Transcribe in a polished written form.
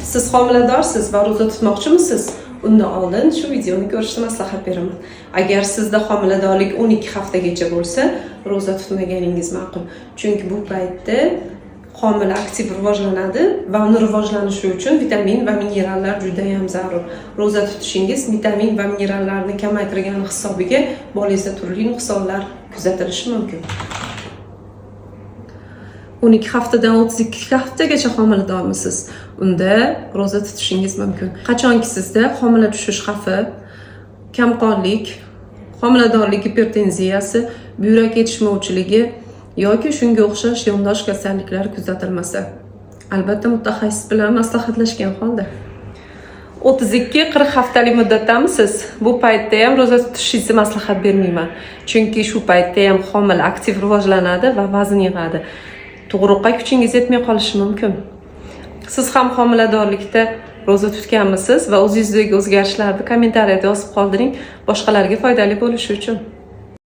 Siz homiladorsiz va ro'za tutmoqchimisiz? Undan oldin shu videoni ko'rishni maslahat beraman. Agar sizda homiladorlik 12 haftagacha bo'lsa, ro'za tutmaganingiz ma'qul. Chunki bu paytda homila aktiv rivojlanadi va uni rivojlanishi uchun vitamin va minerallar juda ham zarur. Ro'za tutishingiz vitamin va minerallarni kamaytirgani hisobiga bolangizda turli nuqsonlar kuzatilishi mumkin. 12 haftadan 32 haftagacha homiladormisiz? Unda ro'za tutishingiz mumkin. Qachonki sizda homila tushish xavfi, kamqonlik, homiladorlik gipertenziyasi, buyrak yetishmovchiligi yoki shunga o'xshash yondosh kasalliklar kuzatilmasa. Albatta, mutaxassis bilan maslahatlashgan holda. 32-40 haftalik muddatdamisiz? Bu paytda ham ro'za tutishingizni maslahat bermayman. Chunki shu paytda ham homila aktiv rivojlanadi va vazn yig'adi. Tug'ruqqa kuchingiz yetmay qolishi mumkin. Siz ham homiladorlikda ro'za tutganmisiz va o'zingizdagi o'zgarishlarni kommentariyada yozib qoldiring, boshqalarga foydali bo'lishi uchun.